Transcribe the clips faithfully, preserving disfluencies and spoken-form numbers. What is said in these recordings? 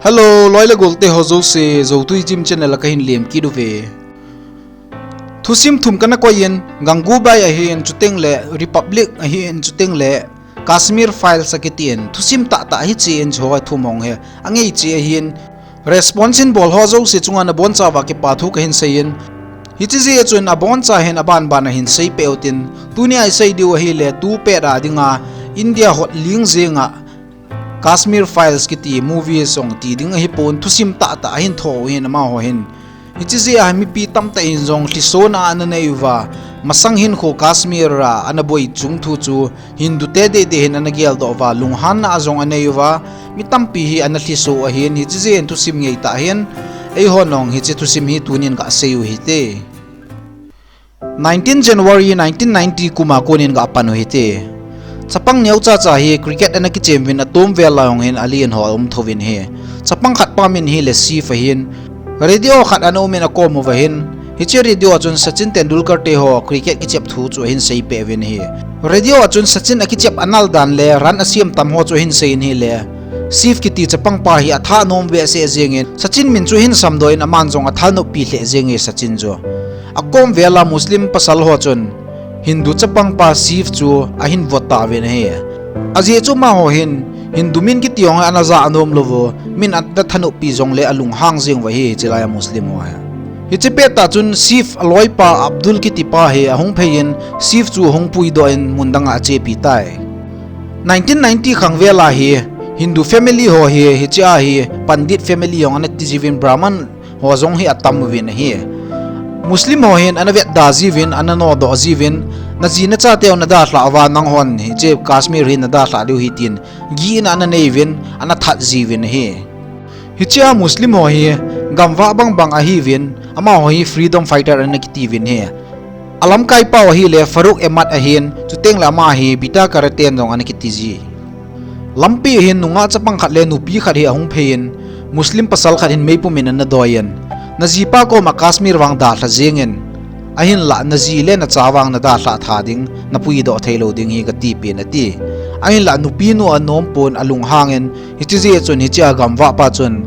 Hello, loi le golte ho jouse, Zotui Jim channel a kahin lem kit uve. Thusim thum kana koi in, Gangubai ahin, chuteng le Republic ahin, chuteng le Kashmir Files akitin, thusim tahtah hiche in chu ho thum hung hi angei cheh ahin, response in bol ho jouse chunga nabonchauva kipa thu kahin seiyin, hiche jeh a chun aboncha hin abanban a hin seipeh utin, tunia isei diu ahile tu pet a dinga India hotling jenga Kashmir Files kiti movie jong ti ding ahipon thusim tahtah ahin tho u ahin amaho hin. Hiche jeh a mipi tamtah in jong lhisona ana nei uva, masang hinkho Kashmir a ana boi chung thu chu Hindu te dehdeh hin ana geldoh uva, lunghanna a jong anei uva, mi tampi hi ana lhiso ahin, hiche jeh in thusim ngeitah hin, eiho nong hiche thusim hi tunin kasei u hite. Nineteen January nineteen ninety kum a konin kapan u hite. Chapang neocha cha hi cricket ana kichem uvin atom vel lai hung hin alen ho aum thouvin ahi. Chapang khat pa min hile Shiv ahin. Radio khat ana umin akom uva ahin. Hiche radio a chun Sachin Tendulkar te ho cricket kichep thu chu ahin seipeh uvin ahi. Radio a chun Sachin akichep anal dan le run asem tam ho chu ahin seiyin ahile, Shiv kiti chapang pa hi atha anom behseh jengin, Sachin min chu ahin samdoh in aman jong athanoppi lheh jenge Sachin chu. Akom vel a Muslim pasal ho chun Hindu chapang pa Shiv chu ahin vot tauvin ahi. Ajeh chu amaho hin Hindu min kiti jong ana ja anom louvu, min ana thanoppi jongle alunghang jeng uva ahi, hiche lai a Muslim ho hi. Hiche pettah chun Shiv aloipa Abdul kiti pa hi ahung pheiyin, Shiv chu ahung puidoh in mun danga achepi tai. Nineteen ninety khang vel a hi Hindu family ho hi, hiche a hi Pandit family jong ana ti jiuvin, Brahman ho jong hi atam uvin ahi. Muslim ho hin ana vetda jiuvin, ana nodoh jiuvin, naji nachateu nadalhah uva nanghon hiche Kashmir hi nadalhah diu ahi tin, gihna ana nei uvin, ana that jiuvin ahi. Hiche a Muslim ho hi gamvah bangbang ahiuvin, amaho hi freedom fighter ana kiti uvin ahi. Alamkai pau ahile Farooq Ahmad ahin, chuteng le ama hi Beta Karate in jong ana kiti ji. Lampi ahin nungah chapang khat le nupi khat hi ahung pheiyin, Muslim pasal khat hin meipum in ana doiyin, najipa koma Kashmir vang dalha jengin, ahinlah naji le nacha vang nadalhah tha ding, napuidoh theilou ding hi katipeh in ati. Ahinlah nupinu anom pon alunghangin, hiche jeh chun hiche a gamvah pa chun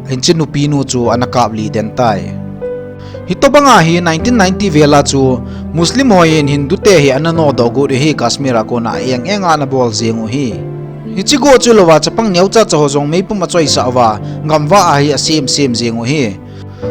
hiche nupinu chu ana kaplih den tai. Hitobanga hi nineteen ninety vel a chu Muslim ho hin Hindu te hi ana nodoh got u ahi, Kashmir a kona eng enga ana bol jeng u ahi. Hiche go chu louva chapang neocha cha ho jong meipum achoisah uva, gamvah a hi asem sem jeng u ahi.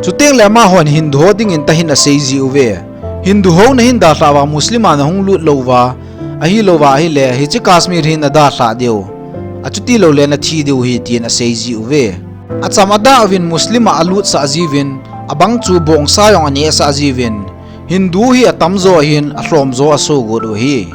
Chuteng le amahon Hindu ho dingin tahin asei ji uve. Hindu ho nahin dalhah uva Muslim a nahung lut louva, ahilouva ahile hiche Kashmir hi nadalhah diu, achuti loule nathi diu ahi tin asei ji uve. Acham adah uvin Muslim a alutsah jiuvin, abang chu bongsa jong anehsah jiuvin, Hindu hi atamjo ahin alhomjo aso got u ahi.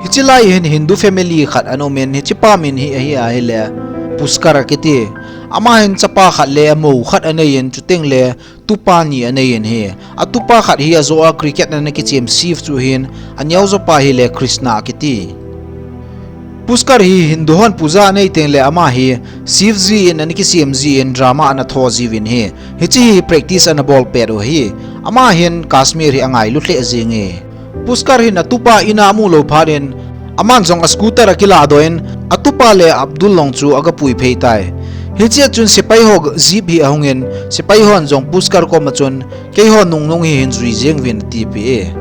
Hiche lai hin Hindu family khat ana umin, hichepa min hi ahi ahile Pushkar akiti. Ama hin chapa khat le mou khat aneiyin, chuteng le tupa ni aneiyin ahi. Atupa khat hi ajoh a cricket ana kichem Shiv chu ahin, aneojopa hile Krishna akiti. Pushkar hi Hindu hon puja anei teng le ama hi Shiv ji in ana kisem ji in drama ana tho jiuvin ahi. Hiche hi practice ana bol pet u ahi. Ama hin Kashmir hi angailu lheh jenge. Pushkar hin atupa in a amu lou phat in, aman jong a scooter akiladoh in, atupa le Abdul jong chu agapui phei tai. Hichea chun sepai ho jeep hi ahungin, sepai hon jong Pushkar koma chun, keiho nungnung hi hin jui jeng uvin atipeh e.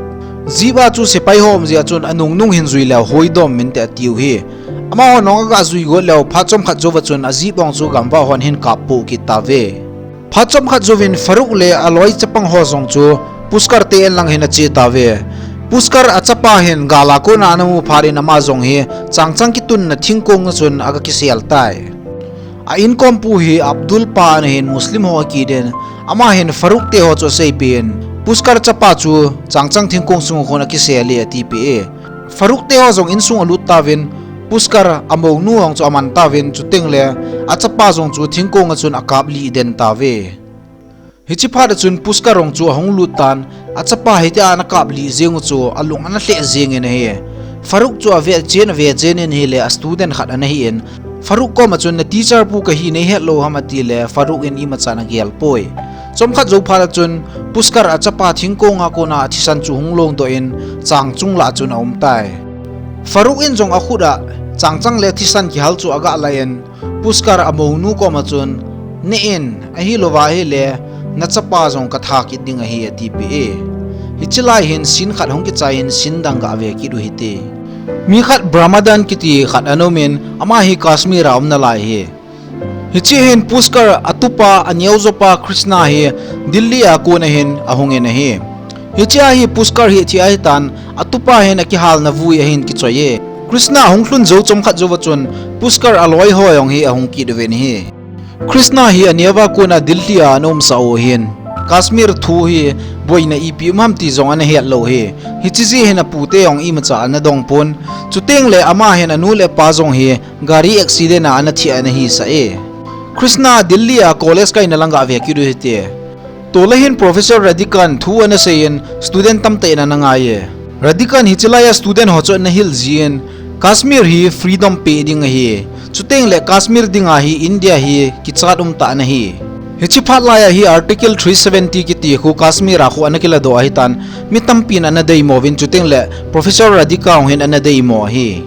Jeep a chu sepai ho um jeh a chun anungnung hin jui leu hoidom inte atiu ahi. Amahon jong agajui got leu phat chomkhat jouva chun a jeep jong chu gamvah hon ahin kappoh kit tauve. Phat chomkhat jouvin Farooq le aloi chapang ho jong chu Pushkar te inlang hin ache tauve. Pushkar achapa hin gal a kona ana mu phat in ama jong hi changchang kitunna thingkong a chun aga kisel tai. A inkompu hi Abdul pa ana hin Muslim ho akit in, ama hin Farooq te ho chu aseipeh in, Pushkar chapa chu changchang thingkong sunga khun akisel e atipeh e. Farooq te ho jong insung alut tauvin, Pushkar amounu jong chu aman tauvin, chuteng le achapa jong chu thingkong a chun akaplih den tauve. Hiche phat a chun Pushkar jong chu ahung lut tan, achapa hitia ana kaplih jeng u chu alung ana lheh jengin ahi. Farooq chu ave chen ave chen in ahile a student khat ana hin, Farooq koma chun na teacher pu kahi neihet lou ham atile Farooq in imachan agel poi. Chomkhat jou phat a chun Pushkar achapa thingkong a kona athisan chu hung longdoh in chang chung lah a chun aum tai. Farooq in jong akhut a Changchang le thisan kihal chu aga la in, Pushkar amounu koma chun, "Ne in, ahilouva ahile, nachapa jong katha kit ding ahi," atipeh e. Hiche lai hin scene khat hung kichai in scene dang gave kit u hite. Mi khat Brahmadan kiti khat ana um in, ama hi Kashmir a um nalai ahi. Hiche hin Pushkar atupa aneojopa Krishna hi Delhi a kona hin ahung in ahi. Hiche a hi Pushkar hi athi ahitan, atupa hin akihalna vui ahin kichoi e. Krishna ahung lhun jou chomkhat jouva chun Pushkar aloi ho jong hi ahung kit uvin ahi. Krishna hi aneova kona Delhi a ana umsah u hin, Kashmir thu hi boina ipi um ham ti jong ana het lou ahi. Hiche jeh hin apute jong imacha ana dong pon. Chuteng le ama hin anu le apa jong hi gari accident a ana thi ana hisah e. Krishna Delhi a college kaina lang gave kit u hite. Tolai hin Professor Radhika in thu ana sei in student tamtah in ana ngai e. Radhika in hiche lai a student ho chu ana hil jin, Kashmir hi freedom peh ding ahi. Chuteng le Kashmir dinga hi India hi kichat umtah ana hi. Hiche phat lai a hi Article three seventy kiti khu Kashmir a khu ana kiladoh ahitan, mi tampin ana deimo uvin chuteng le Professor Radhika jong hin ana deimo ahi.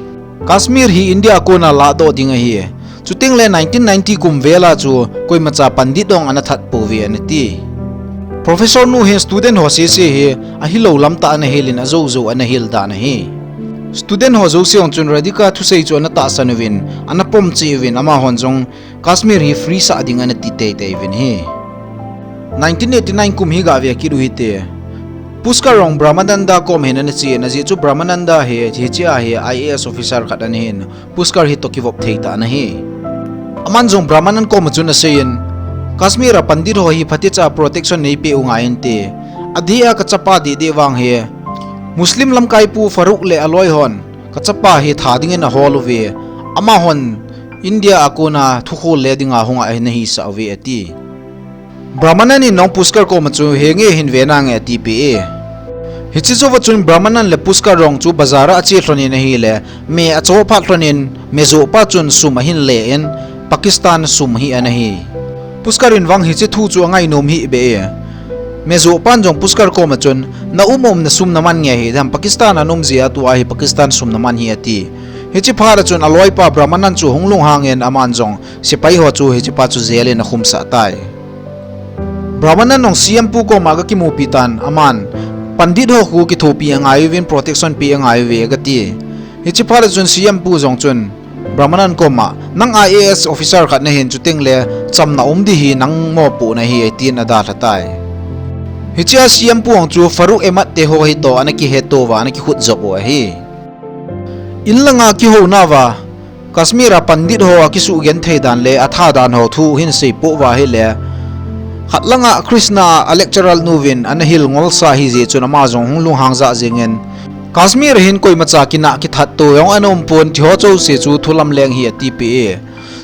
Kashmir hi India kona ladoh ding ahi. Chuteng le nineteen ninety kum vel a chu koimacha pandit jong ana that pouve ana ti. Professor nu hin student ho sese hi ahilou lamtah ana hil in ajoujou ana hil dan ahi. Student ho jouse jong chun Radhika thusei chu ana tahsan uvin, ana pom cheh uvin, amahon jong Kashmir hi free sah ding ana ti teitei uvin ahi. Nineteen eighty nine kum hi gave kit u hite. Pushkar jong Brahmananda kom hin ana che in, ajeh chu Brahmananda hi, hiche a hi I A S officer khat ana hin, Pushkar hi toh kivop thei tah ana hi. Aman jong Brahmananda koma chun asei in, Kashmir a pandit ho hi phatecha protection neipeh u ngai inte. Adeh a kachapa dehdeh vang hi Muslim lamkai pu Farooq le aloi hon kachapa hi that dingin ahol uve. Amahon India a kona thukhol le dinga hung a ana hisah uve ati. Brahmananda in jong Pushkar koma chu, "Henge hin ve nange," atipeh e. Hiche jouva chun Brahmananda le Pushkar jong chu bazar a ache lhon in ahile, me acho phat lhon in, mejoh pa chun sum ahin le in, Pakistan sum hi ana hi. Pushkar in vang hiche thu chu angainom hih beh e. Mejoh pan jong Pushkar koma chun, "Na um umna sum naman nge hi, dam Pakistan a na um jeh a tua hi Pakistan sum naman hi," ati. Hiche phat a chun aloipa Brahmananda chu hung lunghang in aman jong sepai ho chu hichepa chu jail in akhumsah tai. Brahmananda in jong C M pu koma aga kimupi tan, aman pandit ho khu kithopi angai uvin, protection pe angai uve aga ti. Hiche phat a chun C M pu jong chun Brahmananda koma, "Nang I A S officer khat nahin, chuteng le chamna um ding hi nang mopohna ahi," tin adalha tai. Hiche a C M pu jong chu Farooq Ahmad te ho hi toh ana kihetto uva, ana kikhut jop u ahi. In langa kihouna uva, Kashmir a pandit ho akisugenthei dan le atha dan ho thu hin seipoh uva ahile, khat langa Krishna a lecturer nu vin ana hil ngolsa ahi jeh chun ama jong hung lunghang jah jeng in, Kashmir a hin koimacha kinah kithat to jong ana um pon, thi ho jouse chu thulam leng hi atipeh e.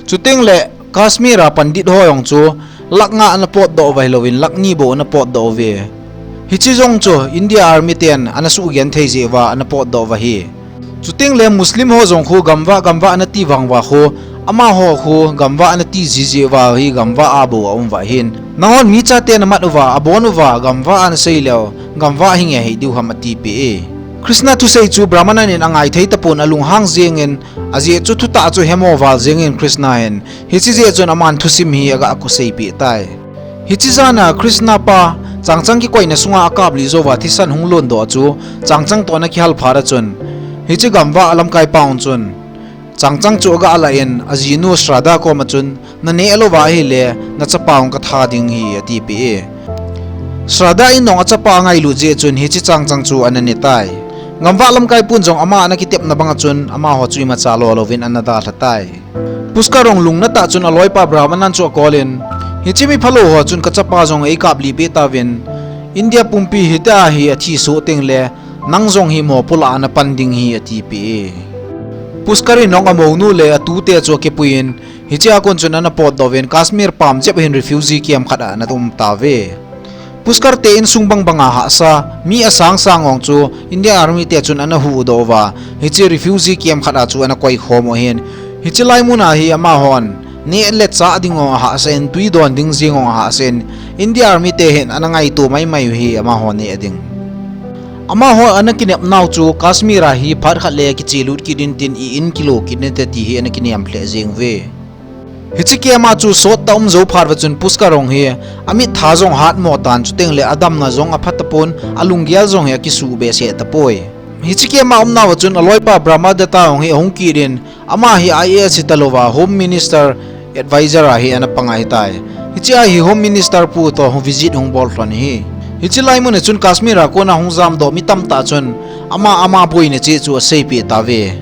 Chuteng le Kashmir a pandit ho jong chu lakh nga ana potdoh uva hilouvin lakh ni bou ana potdoh uve. Hiche jong chu India Army ten ana sugenthei jeh uva ana potdoh uva ahi. Chuteng le Muslim ho jong khu gamvah gamvah ana ti vang uva khu, amaho khu gamvah ana ti jiji uva hi gamvah a bou aum uva ahin. Nanghon mi chate namat uva, abon uva, gamvah ana sei leu, gamvah hi nge hih diu ham atipeh e. Krishna thusei chu Brahmananda in angai thei tapon alunghang jeng in, ajeh chu thutah chu hemo val jeng in Krishna hin, hiche jeh chun aman thusim hi aga koseipeh tai. Hiche jan a Krishna pa Changchang kikoina sunga akaplih jouva thisan hung londoh chu Changchang toh ana kihal phat a chun, hiche gamvah lamkai pa hon chun Changchang chu aga la in ajinu Shraddha koma chun, "Na neh louva ahile nachapa hung katha ding hi," atipeh e. Shraddha in jong achapa angailut jeh chun hiche Changchang chu ana ne tai. Gamvah lamkai pun jong ama ana kitepna bang a chun amaho chu imacha lo louvin ana dalha tai. Pushkar jong lungna tah chun aloipa Brahmananda chu akol in, "Hiche mi phalou ho chun kachapa jong eikaplih peh tauvin, India pumpi hitia hi athi soh teng le, nang jong hi mopo lah a napan ding hi," atipeh e. Pushkar in jong amounu le atute chu akipui in, hiche a kon chun ana potdoh uvin Kashmir pam chep hin refugee camp khat a ana um tauve. Pushkar te insung bang banga hahsa, mi asang sang jong chu India Army te chun ana huhdoh uva, hiche refugee camp khat a chu ana koikhom u ahin. Hiche lai mun a hi amahon neh le chah ding jong ahahsa in, tui don ding jeng jong ahahsa in, India Army te hin ana ngaito maimai u hi amaho neh ding. Amaho ana kinepnau chu Kashmir a hi phat khat le kichelut kit intin i-in kilo kit inte ti hi ana kinem lheh jeng uve. Hiche camp a chu sot tah um jou phat uva chun Pushkar jong hi amit tha jong hat mo tan, chuteng le adamna jong apha tapon, alunggel jong hi akisuh behseh tapoi. Hiche camp a umnau va chun aloipa Brahmadatta jong hi ahung kit in, ama hi I A S hitalouva Home Minister Advisor a hi ana pang ahitai. Hiche a hi Home Minister pu toh visit hung bol lhon ahi. Hiche lai mun a chun Kashmir a kona hung jamdoh mi tamtah chun ama, ama boina cheh chu aseipeh tauve.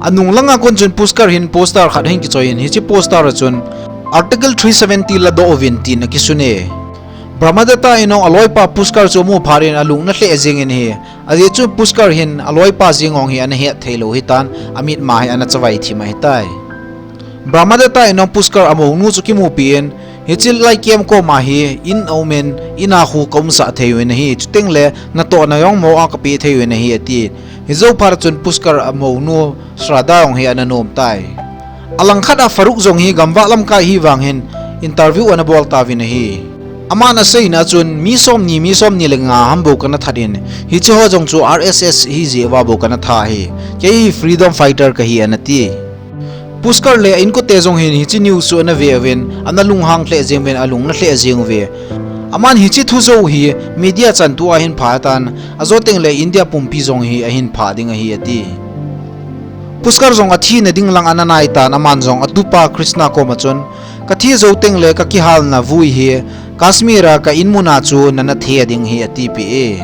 Anung langa kon chun Pushkar hin poster khat ahin kichoi in, hiche poster a chun Article three seventy ladoh uvin tin akisun e. Brahmadatta in jong aloipa Pushkar chu amu phat in alung ana lheh jeng in ahi. Ajeh chu Pushkar hin aloipa jeng jong hi ana het thei lou ahitan, amit ma hi ana chavai thim ahitai. Brahmadatta in jong Pushkar amounu chu akimupi in, hiche lai camp koma hi in aumin, in a khu kaumsah thei uvin ahi, chuteng le natohna jong mo a kapeh thei uvin ahi, ati. Hijou phat chun Pushkar amounu Shraddha jong hi ana nom tai. Alangkhat a Farooq jong hi gamvah lamkai hivang hin interview ana bol tauvin ahi. Aman aseina chun mi somni, mi somni le nga ham bou kana that in, hiche ho jong chu R S S ahijeh uva bou kana that ahi. Kei hi freedom fighter kahi ana ti. Pushkar le a-inkote jong hin hiche news chu ana ve uvin, ana lunghang lheh jeng uvin, alung ana lheh jeng uve. Aman hiche thu jou hi media chantu a ahin phah tan, ajo teng le India pumpi jong hi ahin phah ding ahi ati. Pushkar jong athina ding lang ana nai tan, aman jong atupa Krishna koma chun, kathi jou teng le kakihalna vui hi Kashmir a ka in mun a chu nana the ding ahi atipeh e.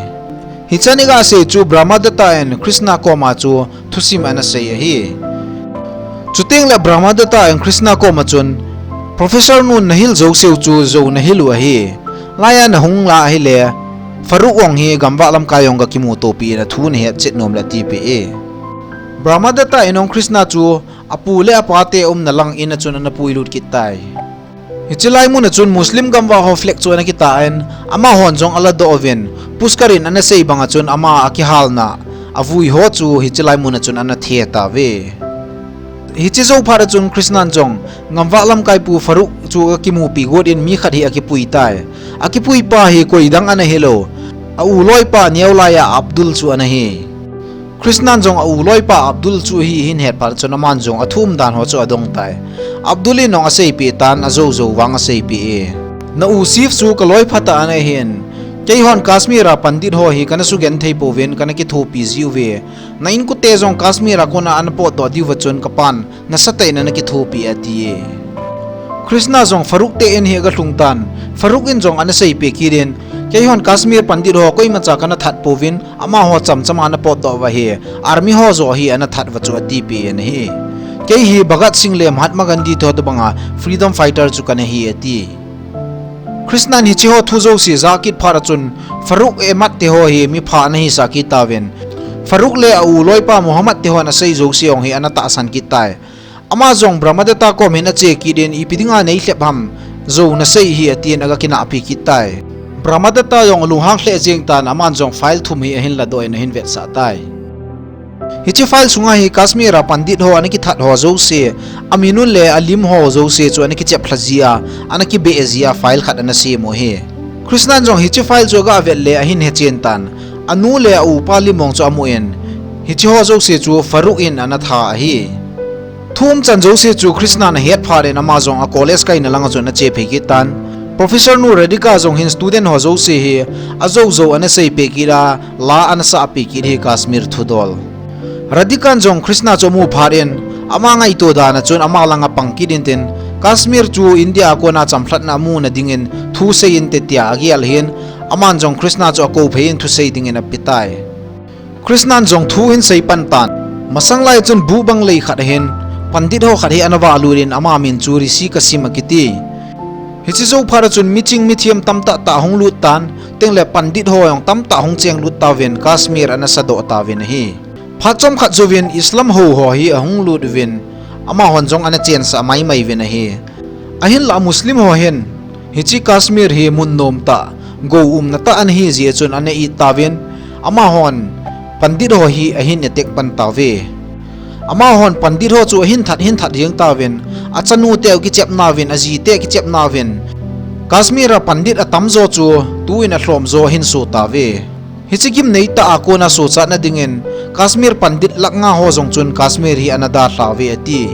Hichan iga sei chu Brahmadatta in Krishna koma chu thusim ana sei ahi. Chuteng le Brahmadatta in Krishna koma chun, Professor nun nahil jouseu chu jou nahil u ahi. Laiya nahung lah ahile, Farooq jong hi gamvah lamkai jong kakimutopi in athu nahet chet nom le atipeh e. Brahmadatta in jong Krishna chu apu le apate umna lang in a chun ana puilut kit tai. Hiche lai mun a chun Muslim gamvah ho flag chu ana kitah in, amahon jong aladoh uvin, Pushkar in ana sei banga chun ama akihalna avui ho chu hiche lai mun a chun ana the tauve. Hiche jou phat a chun Krishnan jong gamvah lamkai pu Farooq chu akimupi got in mi khat hi akipui tai. Akipui pa hi koidang ana hilou, a u loipa neolaiya Abdul chu ana hi. Krishnan jong a u loipa Abdul chu ahi ahin het phat chun aman jong athu umdan ho chu adong tai. Abdul in jong aseipeh tan, ajou jou vang aseipeh e. Na u Shiv chu kaloi phatah ana hin, keihon Kashmir a Pandit ho hi kana sugenthei pouvin kana kithopi jiuve. Na inkote jong Kashmir a kona ana potdoh diuva chun kapan nasatah in ana kithopi e ati e. Krishna jong Farooq te in hi aga lhung tan, Farooq in jong ana seipeh kit in, keihon Kashmir Pandit ho koimacha kana that pouvin, amaho chamchama ana potdoh uva hi, army ho joh hi ana that uva chu atipeh in ahi. Kei hi Bhagat Singh le Mahatma Gandhi te ho tobanga freedom fighter chu kana hi ati. Krishnan hiche ho thu jouse jah kit phat a chun, Farooq e Ahmad te ho hi mipha ana hisah kit tauvin, Farooq le a u loipa Muhammad te hon asei jouse jong hi ana tahsan kit tai. Ama jong Brahmadatta kom hin ache kit in, ipi dinga neilhep ham, jou nasei hi atin aga kinahpi kit tai. Brahmadatta jong alunghang lheh jeng tan, aman jong file thum hi ahin ladoh in ahin vetsah tai. Hiche file sunga hi Kashmir a Pandit ho ana kithat ho jouse, aminun le alim ho jouse chu ana kichep lha jia, ana kibeh jia file khat ana sem u ahi. Krishnan jong hiche file chu aga vet le ahin hechen tan, anu le a upa lim mong chu amu in, hiche ho jouse chu Farooq in ana tha ahi. Thu umchan jouse chu Krishnan ahet phat in ama jong a college kaina langa chun ache phei kit tan. Professor nu Radhika jong hin student ho jouse hi ajou jou ana seipeh kit a, la ana sahpeh kit hi Kashmir thudol. Radhikan jong Krishna chu amu phat in, ama ngaito dan a chun ama langa pang kit intin, Kashmir chu India a kona chamlhatna amuna dingin thu sei inte tia agel hin, aman jong Krishna chu akou phei in thusei dingin apetai. Krishnan jong thu ahin sei pan tan. Masang lai chun buh bang lei khat ahin, Pandit ho khat hi ana valut in ama min chu Rishi Kasim akiti. Hiche jou phat a chun miching mithem tamtah tah ahung lut tan, tengle Pandit ho jong tamtah ahung chenglut tauvin Kashmir ana sadoh tauvin ahi. Phat chomkhat jouvin Islam hou ho hi ahung lut uvin, amahon jong ana chensah maimai uvin ahi. Ahinlah Muslim ho hin, hiche Kashmir hi mun nomtah, gou umna tah ana hi jeh chun ana it tauvin, amahon Pandit ho hi ahin attack pan tauve. Amahon Pandit ho chu ahin that, hin that jeng tauvin, achanu teu kichepna uvin, ajite kichepna uvin, Kashmir a Pandit atamjo chu tuin alhomjo ahin so tauve. Hiche gimnei tah a kona sochatna dingin Kashmir Pandit lakh nga ho jong chun Kashmir hi ana dalha uve ati.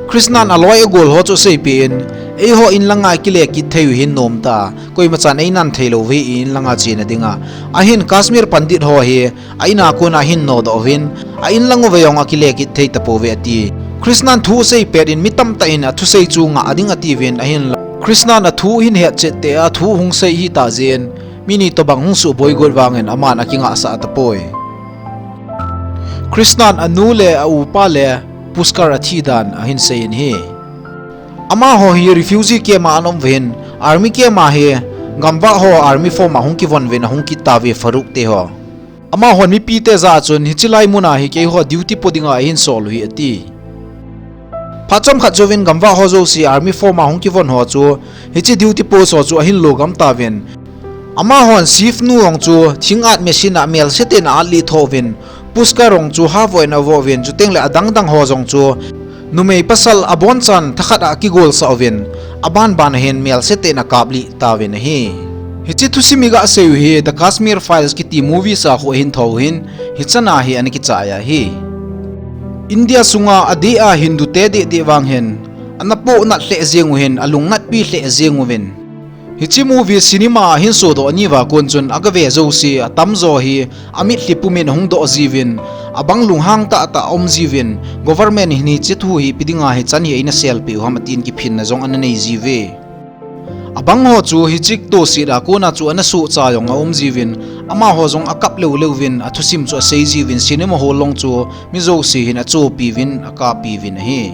Krishnan aloi agol ho chu aseipeh in, eiho in langa kile kit thei u hin nom tah a, koima chan einan thei lou uve i in langa chena dinga. Ahin Kashmir Pandit ho hi a in a kona hin nodoh uvin, a in lang uva jong akile kit thei tapouve ati. Krishnan thu asei pet in mi tamtah in athusei chu ngah ding atiuvin ahinla, Krishnan athu hin hetchet tah a thu hung sei hita jeh in, mi ni tobang hung suboi got vangin aman akingahsah tapoi. Krishnan anu le a upa le Pushkar athi dan ahin sei in ahi. Amaho hi refugee camp a ana um uvin, army camp a hi gamvah ho army form a hung kivon uvin ahung kit tauve, Farooq te ho. Amahon mipite jah a chun hiche lai muna hi keiho duty po dinga eihin sol u ahi ati. Phat chomkhat jouvin gamvah ho jouse army form a hung kivon ho chu hiche duty post ho chu ahin logam tauvin, amahon chief nu jong chu thingat machine a melse tah in a-at lih tho uvin, Pushkar jong chu half-a in avoh uvin, chutengle adang dang ho jong chu numei pasal abonchan thakhat a akigolsah uvin, aban ban a hin melse tah in akaplih tauvin ahi. Hiche thusim iga sei u hi The Kashmir Files kiti movies a khu ahin thou hin, hichan a hi ana kichai ahi. India sunga adeh a Hindu te deh deh vang hin, ana pohnat lheh jeng u hin, alungnatpi lheh jeng uvin, hiche movie cinema a hin sodoh ni uva kon chun agave jouse atamjo hi amitlhi pumin ahung doh jiuvin, abang lunghang tahtah aum jiuvin, government hin hiche thu hi ipi dinga hichan hi eina selpeh u ham atin kiphinna jong ana nei jiuve. Abang ho chu hiche tohset a kona chu ana sohcha jong aum jiuvin, amaho jong akap leu leuvin athusim chu asei jiuvin, cinema hall lang chu mi jouse hin achopi uvin akapi uvin ahi.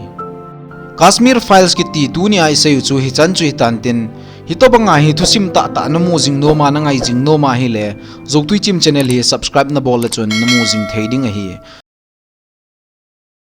Kashmir Files kiti tunia isei u chu hichan chu hitan tin, hitobanga hi thusim tahtah namu jing nom a, nangai jing nom a ahile, Joutui Chim channel hi subscribe nabol le chun namu jing thei ding ahi.